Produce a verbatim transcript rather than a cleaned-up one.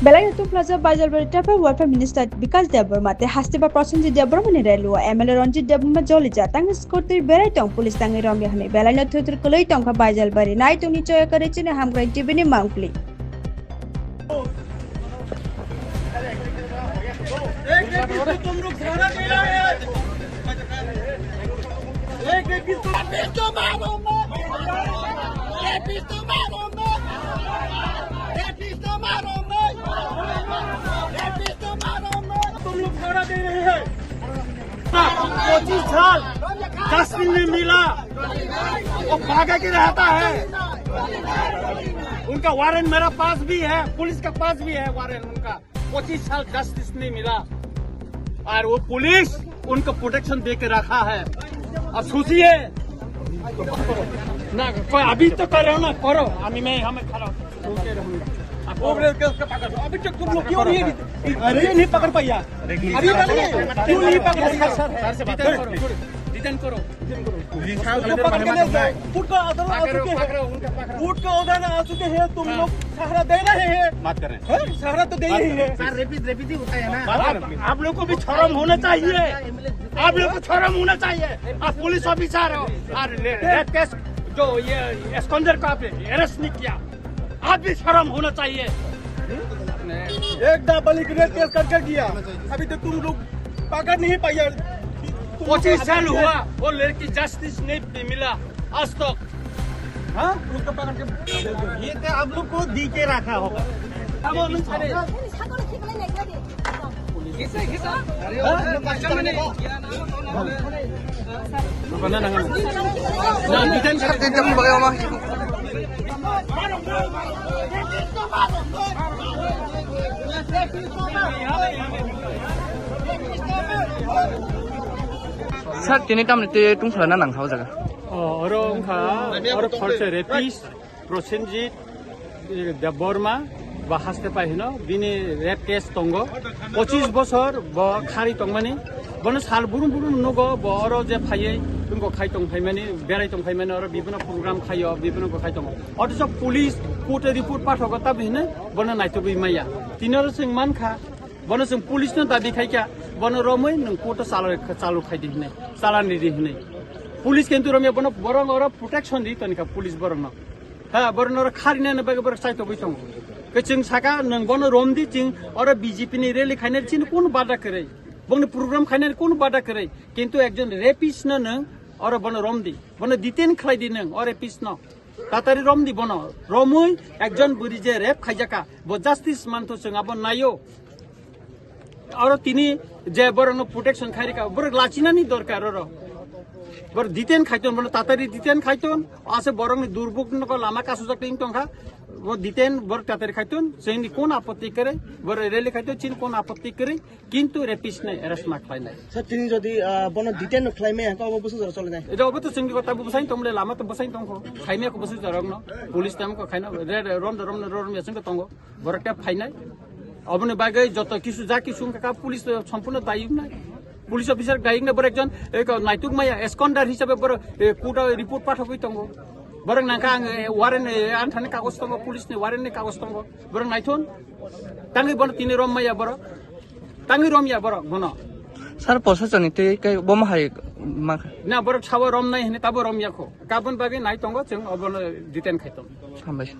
Belai no tungphlajak Baijalbari Tribal Welfare Minister Bikash Debbarma tei Hasteba Prosenjit Debbarma ni rally o M L A Ranjit Debbarma jolija tangwi skurtwi berai tong police tangwi romya hwnwi belai no thwithwr kwlwi tongkha Baijalbari. Nai tongni Choya Kare chini Hamkrai T V ni mangpli. एक एक किसको तुम लोग सहारा दे रहे हैं। एक एक किसको तुम लोग सहारा दे रहे हैं। पच्चीस साल जस्टिस नहीं मिला, वो भागा के रहता है। उनका वारंट मेरा पास भी है, पुलिस के पास भी है वारंट उनका। पच्चीस साल जस्टिस नहीं मिला और वो पुलिस उनको प्रोटेक्शन दे के रखा है। अब सोचिए ना, कोई अभी तो कर रहे हो ना, करो। अभी मैं यहाँ में खड़ा हूँ, रुके रहूंगा। आप वो लोग के उसको पकड़ लो। अभी तक तुम लोग क्यों नहीं, अरे नहीं पकड़ पाया? अभी क्यों नहीं पकड़ पाया? सर से बात करो। डिटेन करो। पुलिस को पकड़ के ले जाओ। फुट का आंदोलन आ चुके हैं। फुट का आंदोलन आ चुके हैं। तुम लोग सहारा दे रहे हैं। बात कर रहे हैं। हैं? सहारा तो दे ही है। सर, रेपिस्ट, रेपिस्ट ही होता है ना। आप, आप लोग को भी शर्म होना चाहिए। आप लोग को शर्म होना चाहिए। आप पुलिस ऑफिसर हो। और ले-, रेप केस जो ये एस्कॉन्डर को आपने अरेस्ट नहीं किया, आप भी शर्म होना चाहिए। एक नाबालिग रेप केस करके गया, अभी तक तुम लोग पकड़ नहीं पाया। तुम लोग पच्चीस साल हुआ, वो लड़की जस्टिस नहीं मिला आज तक। हाँ? उसको पकड़ के ये तो आप लोग को दी के रखा होगा। अब हम सारे Sir, tini tamni twi tungphla na nang kha o jaga. Oh, oro wngkha, oro khorsa rapist. Prosenjit, eh, Debbarma ba haste pai hino, bini rape case tongo, pochisbosor bo khari tongmani, bono sal burum burum nugo, bo oro je phaiwi wngkha khai tong phaimani, berai tong phaimani, oro bibino program khaio, bibino bo khai tongo. Othocho police court-o report pathogo, tabi hino bono naitugwi maya. Tini oro chwng mankha, bono chwng police-no dabi khaikha, bono romwi nwng court-o chalo, chalo khaidi hinwi, chalani di hinwi. Police kintu romya bono borok oro protection di tonikha police borokno. Ha, borok norok kharinani bagwi borok chaitogwi tongo. Kwchwng saka, nwng bono romdi, chwng oro B J P ni rally khainani chini kunu bada kwrwi. Bongni program khainani kunu bada kwrwi. Kintu ekjon rapist no nwng oro bono romdi. Bono detain khlaidi nwng, o rapist no. Tatari romdi bono. Romwi ekjon bwrwi je rape khaijaka, bo justice mantho chwng abo naio. Oro tini je borokno protection khairika, borok lachinani dorkar oro. Borok detain khaiton, bono tatari detain khaiton, ase borokni durbuk nogo lama kasujak ting tongkha, bo detain borok tatari khaiton, chini kon apotti kwrwi, borok rally khaiton, chini kon apotti kwrwi, kintu rapist nai arrest ma khlainai. Sir, tini jodi, ah, bono detain no khlaimaya, hwnkhe obo busu jora cholinai? Edo obo to chini kota bo bwsai tongmle, lama to bwsai tongkho, khaimaya ko busu jorokno, police tam ko khaina, re, re, rom do rom no rom ya chwng tongo. Borok tei phainai. Oboni bagwi joto kisu ja kisu wngkha kha, police to sompurno dayok nai. Police officer dayok nai, borok ekjon, eh, naituk maya, eskondar hisabe borok, eh, court o report pathogwi tongo. Borok nangkha ang, eh, warrant, eh, anthani kagoj tongo, police ni warrant ni kagoj tongo. Borok naithon. Tangwi bono tini rom maya borok. Tangwi rom ya borok bono. Sir, prosasoni tei kai bomo hai ma. Na borok sawa rom nai hini tabo rom ya kho. Kabon bagwi nai tongo chwng obono detain khai tongo. Hambai.